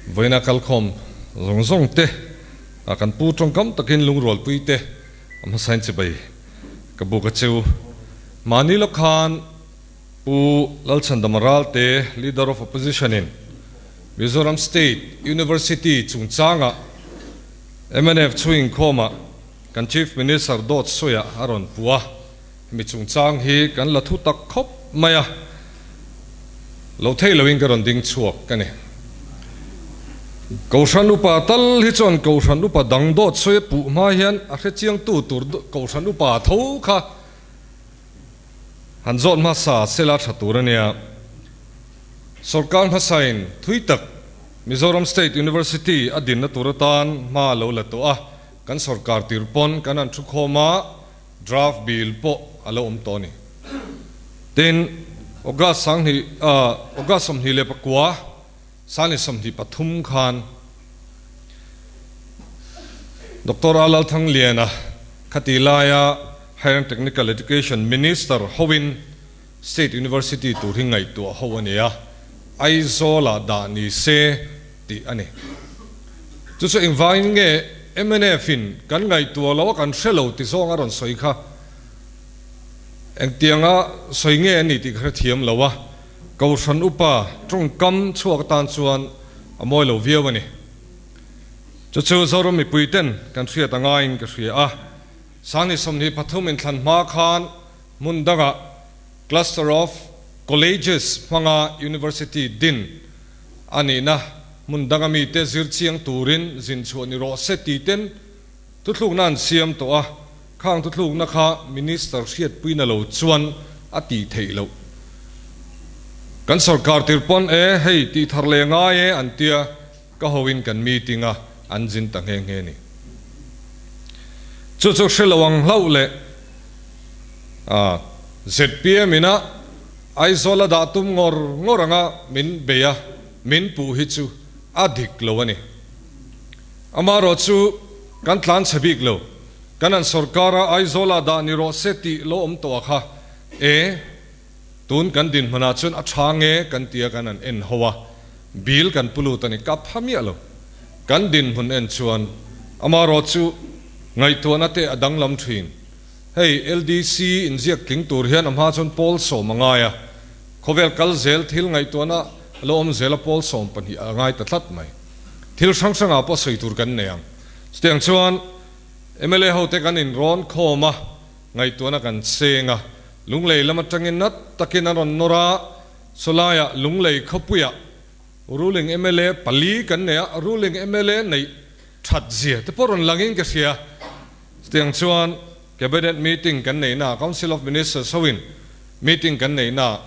Vawiina kalkhawm zawng zawng te, kan pu tawngkam takin lungrualpui te a hmasain chibai ka buk a cheu. Mahni lawk khan Pu Lalchhandama Ralte, Leader of Opposition in Mizoram State University chungchanga mnf chhuinkhawma kan Chief Minister dawt sawiah a rawn pu a. Hemi chungchang hi kan la thu tak khawp mai a, lo thei loin ka rawn ding chhuak ka ni. Kohhran upa tal hi chuan Kohhran upa dang dawt sawi a puh hma hian a hre chiangtu tur Kohhran upa tho kha han zawt hmasa sela tha tur a nia. Sorkar hmasain thui tak Mizoram State University a dinna tur atan hma a lo la tawh a, kan sorkar tir pawn kan han thu khawm a, Draft bill pawh a lo awm tawh a ni. Tin, August sanghnih, August 29, 2023 khan Doctor A Lalthangliana khati laia Higher and Technical Education Minister hoin State University tur hi ngaihtuah ho a ni a, Aizawl-ah dah ni se tih a ni. Chu chu engvangin nge MNF-in kan ngaihtuah lo a kan hre lo ti zawng a rawn sawi kha engtianga sawi nge a ni tih ka hrethiam lo a, Kohhran upa tawngkam chhuak atan chuan a mawi lo viau a ni. Chu chu Zoram mipuiten kan hriat a ngaiin ka hria a, 2023 inthlan hma khan hmun dangah Cluster of Colleges hmanga University din a nihna hmun danga mite zir chiang turin zin chhuah ni rawh se tih ten thuthlukna an siam tawh a, khang thuthlukna kha Minister hriatpuina lo chuan a tih theih loh. Kan sorkar tir pawn e hei tih thar leh ngai e an tia ka hoin kan meeting a an zin ta nghe nghe ni. Chu chu hre lo ang hlauh leh a zpm ina Aizawl a dah tum ngawr ngawr anga min bei a, min puh hi chu a dik lo a ni. Amaherawh chu kan tlan chhe bik lo, kan an sorkar a Aizawl ah dah ni rawh se tih lo awm tawh a kha e, tun kan dinhmunah chuan a tha nge kan tia kan an en ho a, bill kan pu lut a ni, ka pha miah lo. Kan dinhmun en chuan amaherawh chu ngaihtuahna te a danglam thin. Hei LDC inziak tling tur hian a hma chuan pawl sawm a ngai a, khawvel kal zel thil ngaihtuahna a lo awm zel a pawl 12 a ngai ta tlat mai. Thil hrang hrangah pawh sawi tur kan nei ang. Chutiang chuan mla hote kan inrawn khawm a, ngaihtuahna kan cheng a, Lunglei lam atangin nat takin an rawn nawr a, sawlaiah Lunglei khawpuiah ruling mla pali kan nei a, ruling mla neih that zia te pawh rawn langin ka hria. Chutiang chuan Cabinet meeting kan neihna, Council of Ministers hoin meeting kan neihna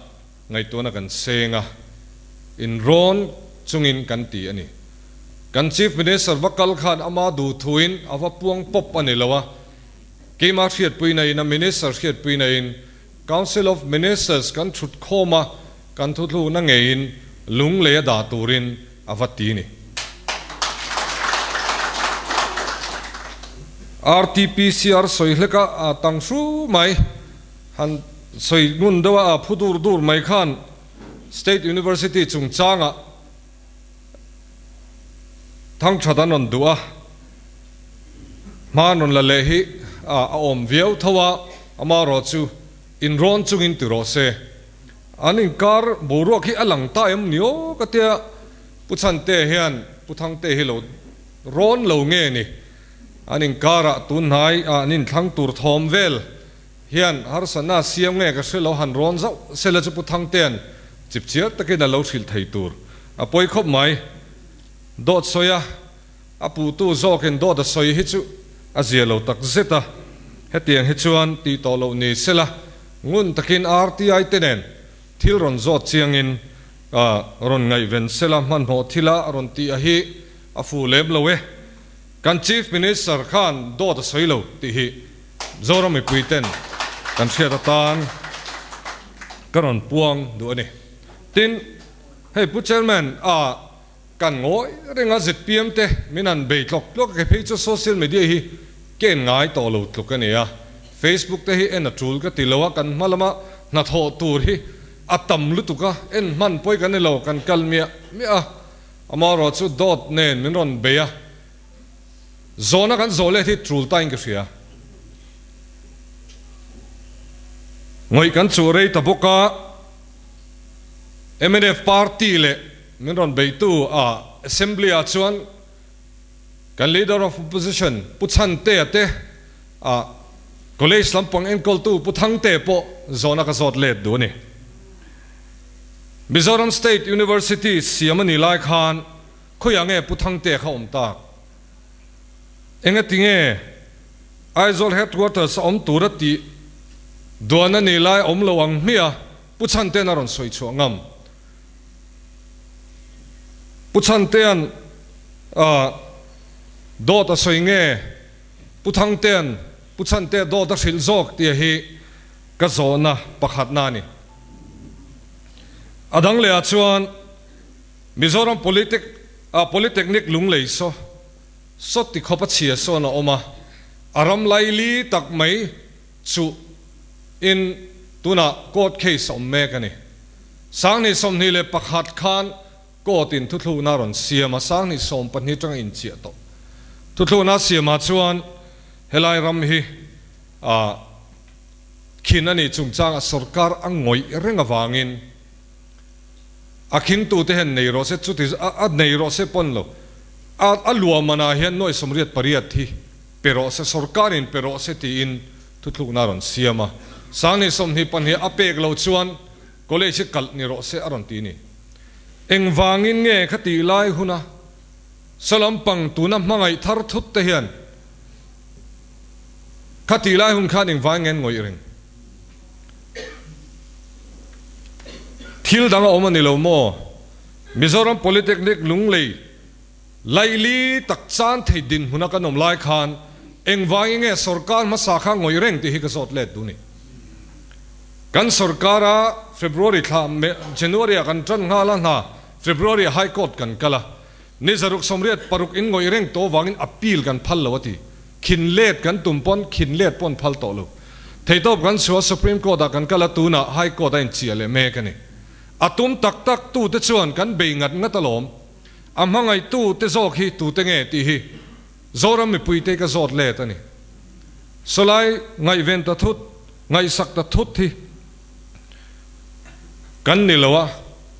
ngaihtuahna kan seng a, inrawn chungin kan ti a ni. Kan Chief Minister va kal khan ama duh thuin a va puang pawp a ni lo a, keimah hriatpuina in a Minister hriatpuina in Council of Ministers kan thut khawm a, kan thuthlukna ngeiin lunglei a dah turin a va ti ni. RTPCR sawi hlek a a tang hru mai, han sawi ngun deuh a a phu dur dur mai khan State University chungchangah thangthat an rawn duh a, hma an rawn la leh hi a awm viau tho a, amaherawh chu inrawn chungin ti rawh se. An inkar boruak hi a lang ta em ni aw ka tia Pu Chhante hian Pu Thangte hi lo rawn lo nge ni? An inkarah tunhnai ah an inthlang tur thawm vel hian harsatna a siam nge ka hre lo han rawn zauh sela chu Pu Thangtean chipchiar takin a lo hrilh thei tur a pawi khawp mai. Dawt sawi a a puhtu zawkin dawt a sawi hi chu a zia lo tak zet a, hetiang hi chuan tih tawh loh ni sela ngun takin RTI te nen thil rawn zawt chiangin rawn ngaihven sela hmanhmawh thila rawn tih a hi a fuh lem lo e. Kan Chief Minister khan dawt a sawi lo tih hi Zoram mipui ten kan hriat atan ka rawn puang duh a ni. Tin, hei Pu Chairman a kan ngawi reng a zpm te min han bei tlawk tlawk a, kei phei chu social media hi ka en ngai tawh lo tluk a ni a, Facebook te hi en a tul ka ti lo a, kan hma lama hnathawh tur hi a tam lutuk a, en hman pawi kan ni lo, kan kal miah miah a. Amaherawhchu dawt nen min rawn bei a, zawhna kan zawh let hi tul tain ka hria. Ngawih kan chuh rei ta bawk a, mnf party leh min rawn beitu a Assembly ah chuan kan Leader of Opposition Pu Chhantea te a College lampang enkawltu Pu Thangtea pawh zawhna ka zawt let duh a ni. Mizoram State University siam a nih lai khan khawiah nge Pu Thangtea kha awm tak? Engati nge Aizawl Headquarters a awm tur a tih duan a nih lai awm lo ang hmiah Pu Chhantea'n a rawn sawi chhuah ngam? Pu Chhantea'n dawt a sawi nge Pu Thangtea'n Pu Chhantea dawt a hrilh zawk tih hi ka zawhna pakhatna a ni. A dang lehah chuan Mizoram Politic ah Polytechnic lunglei saw saw ti khawp a chhia sawn a awm a, a ram laili tak mai chu in tunah court case a awm mek a ni. Sanghnih 21 khan court in thuthlukna a rawn siam a, sanghnih 12 atanga inchiah tawh thuthlukna a siamah chuan helai ram hi ah Khin a nih chungchangah sorkar a ngawih reng avangin a khingtute hian nei rawh se, chuti a nei rawh se pawn lo, a a luahmanah hian nuai 88 hi pe rawh se, sorkarin pe rawh se tiin thuthlukna a rawn siam a. Sanghnih 22 a pek loh chuan college hi kalh ni rawh se a rawn ti ni. Engvangin nge khatih lai huna Sawlampang tuna hmangaih thar thut te hian Kha tih lai hun khan engvai nge an ngawih reng? Thil dang a awm a ni lo maw? Mizoram Polytechnic Lunglei laili tak chan thei dinhmuna kan awm lai khan engvai nge sorkar hmasa kha ngawih reng tih hi ka zawt let duh ni. Kan sorkara February thla January ah kan tan nghal a hna February ah High Court kan kal a, Ni zaruk 86 in ngawih reng tawh vangin appeal kan phal lo a ti. Khin let kan tum pawn khin let pawh an phal tawh lo. Theitawp kan chhuah Supreme Court ah kan kal a tunah High Court a inchiah leh mek a ni. A tum tak tak tu te chuan kan bei ngat ngat alawm. A hmangaih tu te zawk hi tu te nge tih hi Zoram mipui te ka zawt let a ni. Sawlai ngaihven ta thut, ngaihsak ta thut hi Kan ni lo a,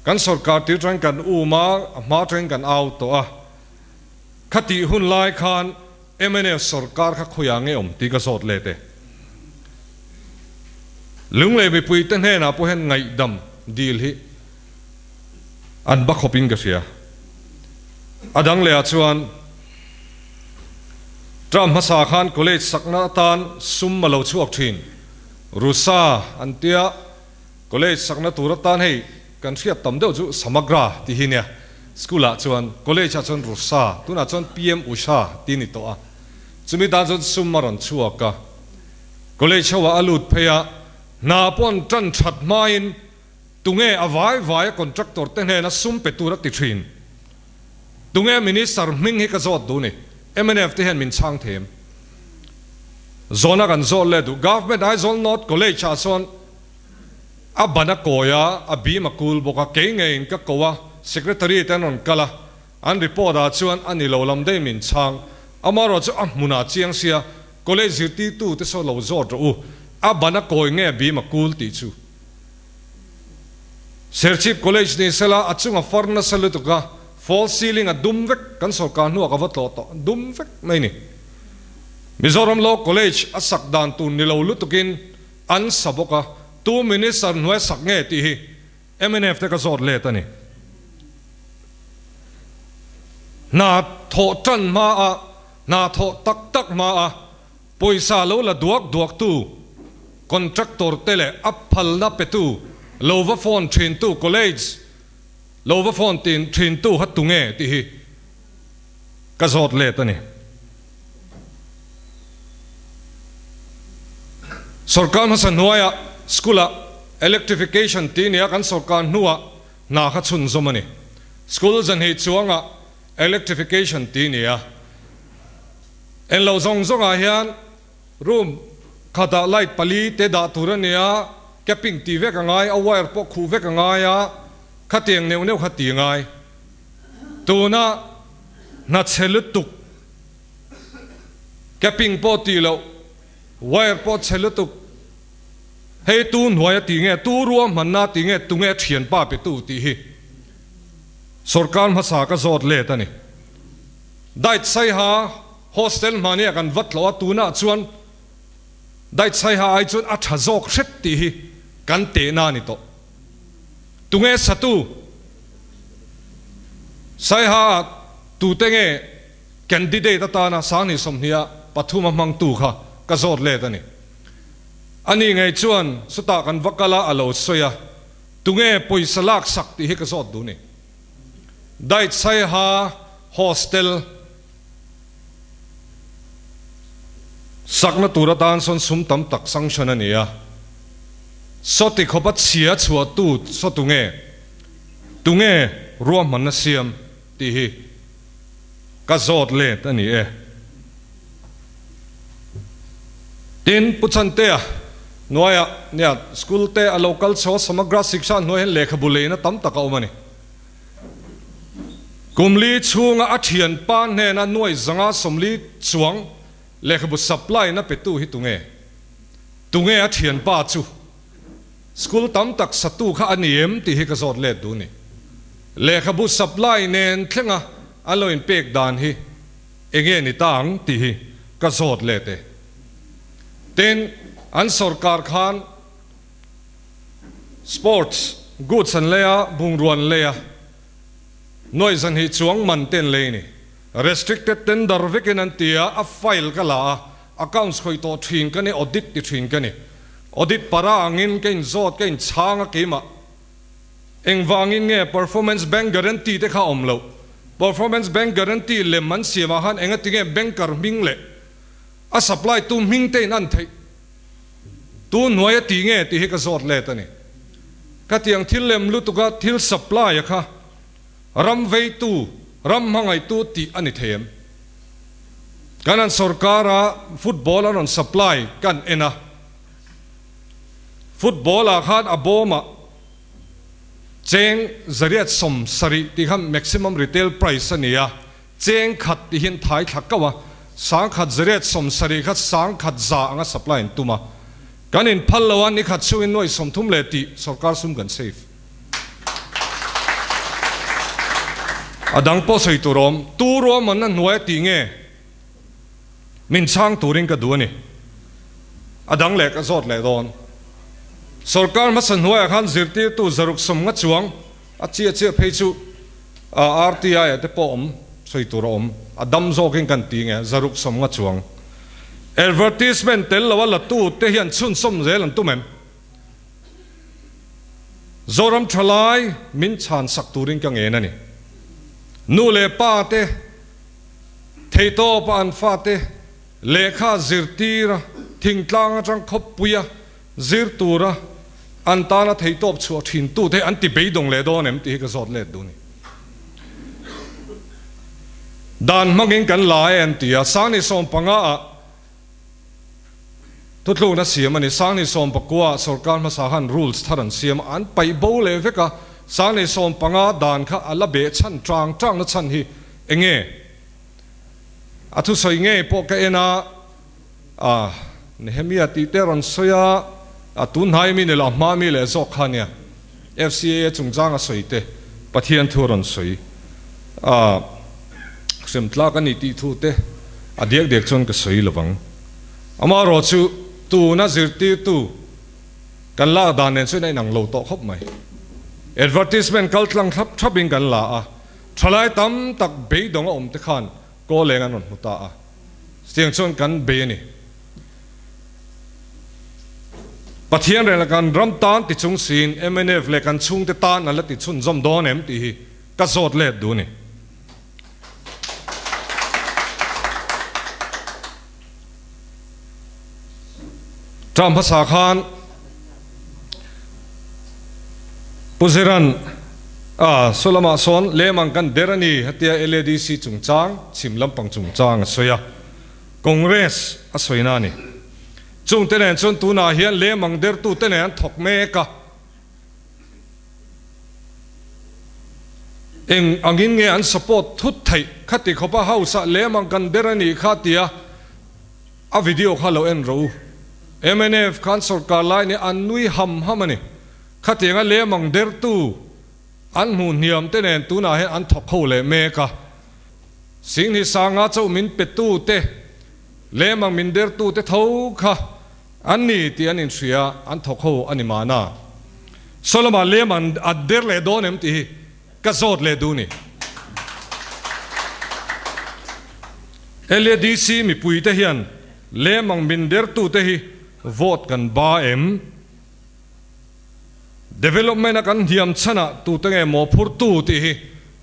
kan sorkar tir tangin kan um a, a hma tangin kan au tawh a. Khatih hun lai khan mnf sorkar kha khawiah nge awm tih ka zawt let e. Lunglei mipuite hnenah pawh hian ngaihdam dil hi an ba khawpin ka hria. A dang lehah chuan term hmasa khan college sakna atan sum a lo chhuak thin. Rusa an tia college sakna tur atan hei kan hriat tam deuh chu Samagra tih hi nia, school ah chuan college ah chuan Rusa tunah chuan PM Usha tih ni tawh a, chumi tan chuan sum a rawn chhuak a, college ho ah a lut phei a, hna pawh an tan that hmain tunge a vai vai a contractor te hnena sum pe tur a ti thin, tunge minister hming hi ka zawt duh ni. Mnf te hian min chhang thei em? Zawhna kan zawt leh duh. Government Aizawl North College ah chuan a ban a kawi a, a bim a kul bawk a, kei ngeiin ka ko a, Secretary te an rawn kal a, an report ah chuan a ni lo lam daih min chhang. Amaherawhchu a hmunah chiang sia College zirtirtu te saw lo zawt rawh u, a ban a kawi nge a bim a kul tih chu. Serchhip College ni sela a chunga far nasa lutuk a, false ceiling a dum vek, kan sorkar hnuah ka va tlawh tawh, dum vek mai ni. Mizoram Law College a sak dan tur ni lo lutukin an sa bawk a, tu Minister hnuai sak nge tih hi mnf te ka zawt let a ni. Hna thawh tan hma a, hna thawh tak tak hma a, Pawisa lo la duak duaktu contractor te leh a phalna petu lo va phone thintu college lo va phone thintu kha tunge tih hi ka zawt let a ni. Sorkar hmasa hnuaiah school ah electrification tih nia kan sorkar hnuah hna kha chhunzawm a ni. School zanhnih chuangah electrification tih nia. En lo zawng zawngah hian room khatah light pali te dah tur a nia, capping tih vek a ngai, a wire pawh khuh vek a ngai a, khatiang neuh neuh kha ti a ngai. Tuna hna chhe lutuk capping pawh tih loh wire pawh chhe lutuk hei tu hnuaia tih nge tu ruahmanna tih nge tunge thianpa pe tu tih hi sorkar hmasa ka zawt let a ni. Diet Saiha hostel hmania kan vat loh a tunah chuan Diet Saiha ai chuan a tha zawk hret tih hi kan tehna a ni tawh. Tunge satu? Saiha tute nge candidate atana Sanghnih 20 pathum a hmangtu kha ka zawt let a ni. Ani ngei chuan chutah kan va kal a, a lo sawi a, tunge pawisa lak sak tih hi ka zawt duh ni. Diet Saiha hostel sakna tur atan sawn sum tam tak sanction a ni a, sawti khawpa chhia chhuahtu saw tunge, tunge ruahmanna siam tih hi ka zawt let a ni e. Tin, Pu Chantea hnuaiah nia school te a lo kal chho a, Samagra Shiksha hnuai hian lehkhabu leina tam tak a awm a ni. Kum li chhunga a thianpa hnena nuai zanga 40 chuang lehkhabu supply na petu hi tunge? Tunge a thianpa chu? School tam tak satu kha a ni em tih hi ka zawt let duh ni. Lehkhabu supply nen thlenga an lo inpek dan hi enge ni ta ang tih hi ka zawt let e. Tin, an sorkar khan Sports goods an lei a, bungrua an lei a, nuaih 200 chuang man te an lei a ni. Restricted tender vekin an ti a, a file ka la a, accounts khawih tawh thin ka ni, audit ti thin ka ni. Audit para angin ka inzawt, ka inchhang a keimah. Engvangin nge performance bank guarantee te kha a awm loh? Performance bank guarantee lem an siamah khan engatinge banker hming leh a supply tu hming te in an theih? Tu hnuai a ti nge tih hi ka zawt let a ni. Khatiang thil lem lutuka thil supply a kha ram veitu, ram hmangaihtu tih a ni thei em? Kan an sorkara football an rawn supply kan en a, football ah khan a bawmah cheng 870 tih kha maximum retail price a ni a, Cheng khat ti hian thai thla kauh a, 1000 870 kha 1100 anga supply an tum a. Kan inphal lo a, ni khat chhungin nuai 30 leh tih sorkar sum kan save. A dang pawh sawi tur awm, tu ruahmanna hnuai a tih nge min chhang turin ka duh a ni. A dang leh ka zawt leh dawn. Sorkar hmasa hnuaiah khan zirtirtu 650 chuang a chiah chiah phei chu RTI ah te pawh awm sawi tur a awm, a dam zawkin kan ti nge, 650 chuang. Advertisement tel lo a la tu te hian chhunzawm zel an tum em? Zoram thalai min chhan sak turin ka ngen a ni. Nu leh pa te theitawpa an fate lehkha zirtira thingtlang atang khawppuia Zir tura an tana theitawp chhuah thin tute an ti beidawng leh dawn em tih hi ka zawt let duh a ni. Dan hmangin kan la e an ti a, 2015 ah thutlukna siam a ni, 2019 ah sorkar hmasa khan rules thar an siam a, an paih bo leh vek a, 2015 dan kha a la beh chhan tang tang na chhan hi enge? A thusawi ngei pawh ka en a. A, Nehemia tih te rawn sawi a, a tun hnai mi ni lo, a hma mi leh zawk kha nia. FCAA chungchang a sawi te, Pathian thu a rawn sawi. A, hrem tlak a ni tih thu te a diak diak chuan ka sawi lovang. Amaherawh chu tuna zirtirtu kan lak dan nen chuan a inang lo tawh khawp mai. Advertisement kal tlang thlap thlapin kan la a, thalai tam tak beidawng a awm te khan kawl eng an rawn hmu ta a. Chutiang chuan kan bei a ni. Pathian reng leh kan ram tan ti chung siin mnf leh kan chhungte tan an la ti chhunzawm dawn em tih hi ka zawt let duh a ni. Term hmasa khan Pu Ziran a saw lamah sawn lem ang kan der a ni hetia LADC chungchang chhim lampang chungchang a sawi a, Congress a sawi na a ni. Chungte nen chuan tunah hian lem ang dertute nen an thawk mek a. Eng angin nge an support thut theih khati khawpa house ah lem ang kan ber a nih kha tia a video kha lo en rawh u. Mnf khan sorkar lai nih an nui ham ham a ni. Khatianga lem ang dertu an hmuh hniam te nen tunah hian an thawk ho leh mek a. Singni sanga chauh min petu te lem ang min dertu te tho kha an ni tih an inhria an thawk ho a ni mahna. Solomon lem an a der leh dawn em tih hi ka zawt leh duh ni. LADC mipui te hian lem ang min dertu te hi vote kan ba em? Development a kan hniam chhanah tute nge mawhphurtu tih hi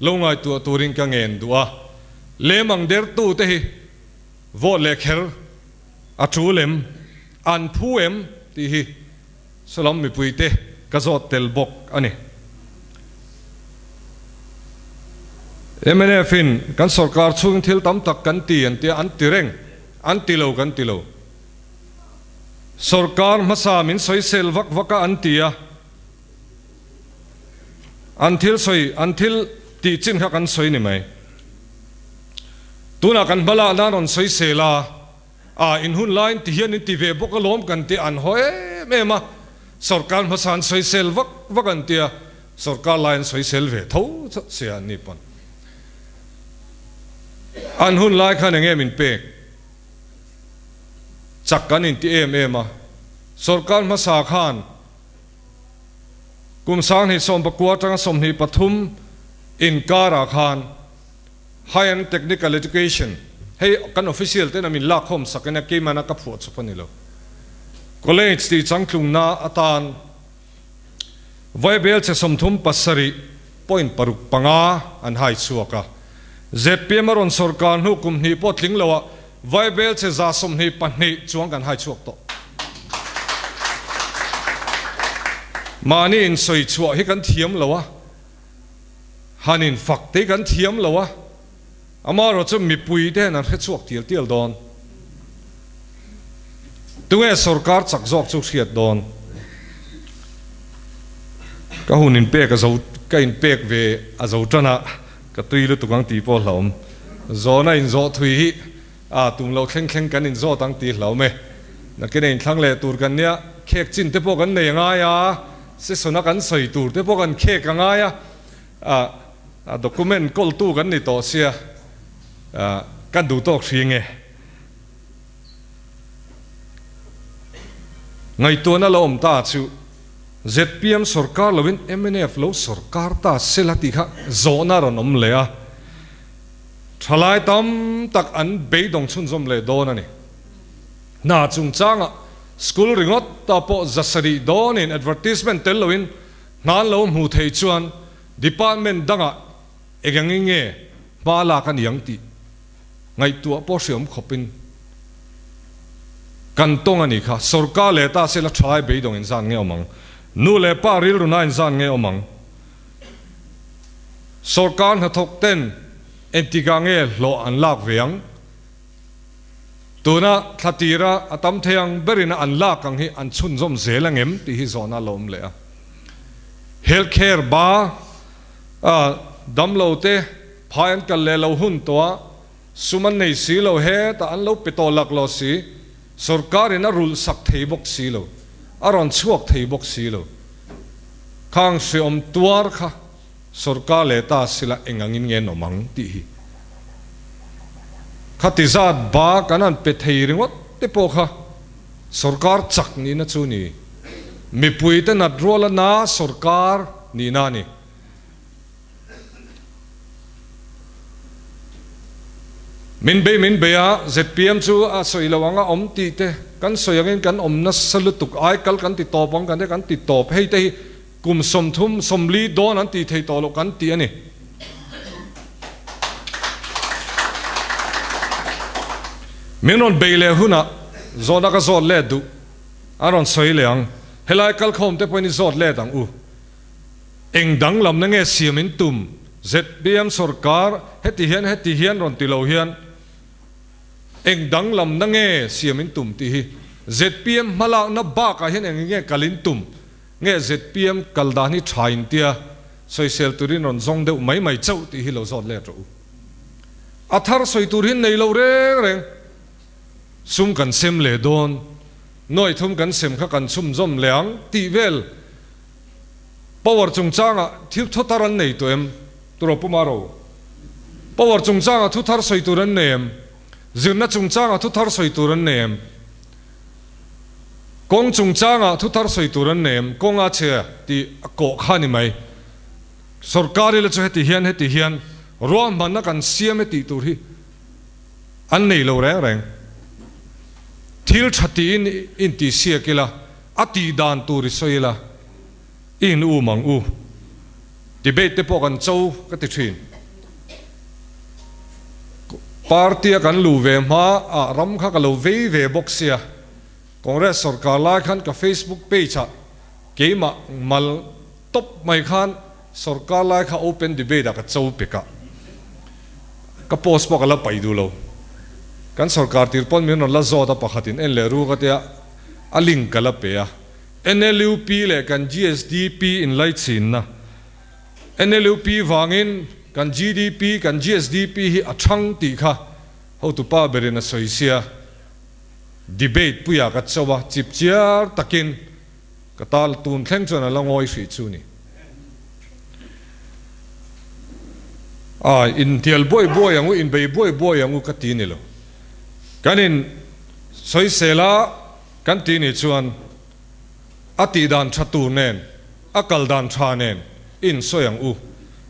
lo ngaihtuah turin ka ngen duh a. Lem ang dertu te hi vote leh kher a tul em, an phu em tih hi Salam mipuite ka zawt tel bawk a ni. Mnf in kan sorkar chhungin thil tam tak kan ti an tia, an ti reng, an ti lo kan ti lo. Sorkar hmasa min sawisel vak vak a an ti a, an thil sawi, an thil tih chin kha kan sawi ni mai. Tunah kan hma lah nan rawn sawisel a, a in hun laiin ti hian in ti ve bawk alawm kan ti an haw em em a, sorkar hmasa an sawisel vak vak an ti a, sorkar lai an sawisel ve tho sia an ni pawn. An hun lai khan eng nge min pek? Chak kan inti em em a, sorkar hmasa khan kum 2019 atanga 23 inkarah khan High and Technical Education, hei kan official ten a min lakkhawm sak ania keimahna ka phuah chawp a ni lo, College tih changtlungna atan Vaibel che 37.65 an hai chhuak a, zpm a rawn sorkar hnu kum hnih pawh tling loah Vaibel che 122 chuang kan hai chhuak tawh. Mahni insawi chhuah hi kan thiam lo a, han infak te hi kan thiam lo a, amaherawh chu mipui te hian an hre chhuak tial tial dawn. Tunge sorkar chak zawk chu hriat dawn? Ka hun inpek a zo, ka inpek ve a zo tan a, ka tui lutuk ang tih pawh hlauhawm. Zawhna inzawh thui hi a tum loh thleng thleng kan inzawt ang tih hlauhawm e. Nakin a inthlang leh tur kan nia, khek chin te pawh kan nei a ngai a, session a kan sawi tur te pawh kan khek a ngai a, a document kawltu kan ni tawh sia, kan duh tawk hri nge? Ngaihtuahna lo awm ta chu zpm sorkar loin mnf lo sorkar ta sela tih kha zawhna a rawn awm leh a, thalai tam tak an beidawng chhunzawm leh dawn a ni. Hna chungchangah school ringawt ta pawh 700 dawnin advertisement tel loin hna an lo hmu thei chuan department dangah eng angin nge hma lak a ni ang tih ngaihtuah pawh hriam khawpin kan tawng a nih kha. Sorkar leh ta sela thalai beidawng inzan nge awm ang? Nu leh pa rilruna inzan nge awm ang? Sorkar hnathawk ten engtikah nge hlawh an lak ve ang? Tuna thla tira a tam thei ang berin a an lak ang hi an chhunzawm zel ang em tih hi zawhna a lo awm leh a. Health care ba a damlo te phai an kal leh lo hun tawh a, sum an nei si lo hetah an lo pe tawh lak lo si, sorkar in a rulh sak thei bawk si lo, a rawn chhuak thei bawk si lo. Khang hreawm tuar kha sorkar leh ta sila eng angin nge an awm ang tih hi. Khati zat ba kan han pe thei ringawt te pawh kha sorkar chak nihna chu ni. Mipui te nat ruala na sorkar nihna a ni. Min bei min bei a, zpm chu a sawi lo ang a awm tih te kan sawi angin kan awm nasa lutuk ai kal kan ti tawp ang kan te kan ti tawp hei te hi kum 30 40 dawn an tih thei tawh loh kan ti a ni. Min rawn bei leh hunah zawhna ka zawt let duh a rawn sawi leh ang, helai kalkhawm te pawhin i zawt let ang u. Eng danglamna nge siam in tum? Zpm sorkar heti hian heti hian rawn ti lo hian eng danglamna nge siam in tum tih hi zpm hmalakna bakah hian eng nge kal in tum nge zpm kal dan hi tha in tia? Sawisel turin rawn zawng deuh mai mai chauh tih hi lo zawt let rawh u. A thar sawi tur hi nei lo reng reng. Sum kan sem leh dawn, nuai thum kan sem kha kan chhumzawm leh ang tih vel power chungchangah thil thaw tar an nei tawh em? Turaw Pu Maro? Power chungchangah thu thar sawi tur an nei em? Zirna chungchangah thu thar sawi tur an nei em? Kawng chungchangah thu thar sawi tur an nei em? Kawng a chhe tih a kawh kha a ni mai. Sorkar ila chu heti hian heti hian ruahmanna kan siam e tih tur hi an nei lo reng reng. Thil tha tiin intihsiak ila, a tih dan tur i sawi ila, i in um ang u. Debate te pawh kan cho ka ti thin. Party a kan luh ve hma ah ram kha ka lo vei ve bawk sia. Congress sorkar lai khan ka Facebook page ah keimah mal tawp mai khan sorkar lai kha open debate ah ka cho pek a. Ka post pawh ka la paih duh lo. Kan sorkar tir pawn min rawn la zawt a pakhat in en leh ru ka tia a link ka la pe a. NLUP leh kan GSDP inlaichinna, NLUP vangin kan GDP, kan GSDP hi a thang tih kha hotupa berin a sawi sia. Debate puiah ka cho a, chip chiar takin ka tal tun thleng chuan a la ngawi hrih chu ni. Ai, intial buai buai ang u, inbei buai buai ang u ka ti ni lo. Kan in sawisel a. Kan tih nih chuan a tih dan tha tur nen, a kal dan tha nen i insawi ang u.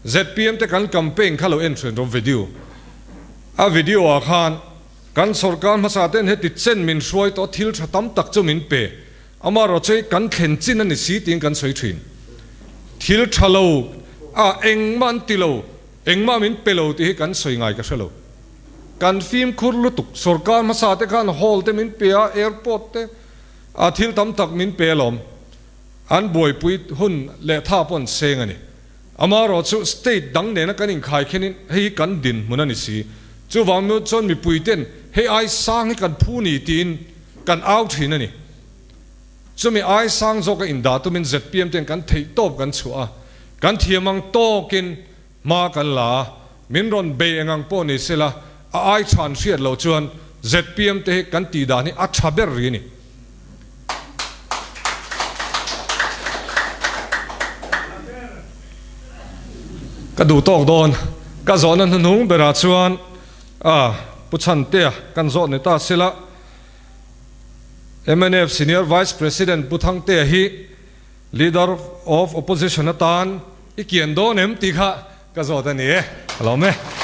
Zpm te kan campaign kha lo en ṭhin rawh video. A video ah khan kan sorkar hmasa ten heti chen min hruai tawh thil tha tam tak chu min pe. Amaherawhchu hei kan thlen chin a ni si tiin kan sawi ṭhin. Thil tha lo a engmah an ti lo, engmah min pe lo tih hi kan sawi ngai ka hre lo. Kan fimkhur lutuk, sorkar hmasa te khan hall te min pe a, airport te a thil tam tak min pe alawm. An buaipui hun leh tha pawh an seng a ni. Amaherawhchu state dang nena kan inkhai khenin hei hi kan dinhmun a ni si. Chuvang nu chuan mipui ten hei ai sang hi kan phu ni tiin kan au thin a ni. Chumi ai sang zawka indah tumin zpm ten kan theih tawp kan chhuah a, kan thiam ang tawkin Hma kan la a, min rawn bei eng ang pawh ni sela, a ai chhan hriat loh chuan zpm te hi kan tih dan hi a tha ber ri a ni. Ka duh tawk dawn. Ka zawhna hnuhnung berah chuan a Pu Chhantea kan zawh ni ta sela, mnf Senior Vice President Pu Thangtea hi Leader of Opposition atan I kian dawn em tih kha ka zawt a ni e, ka lawm e.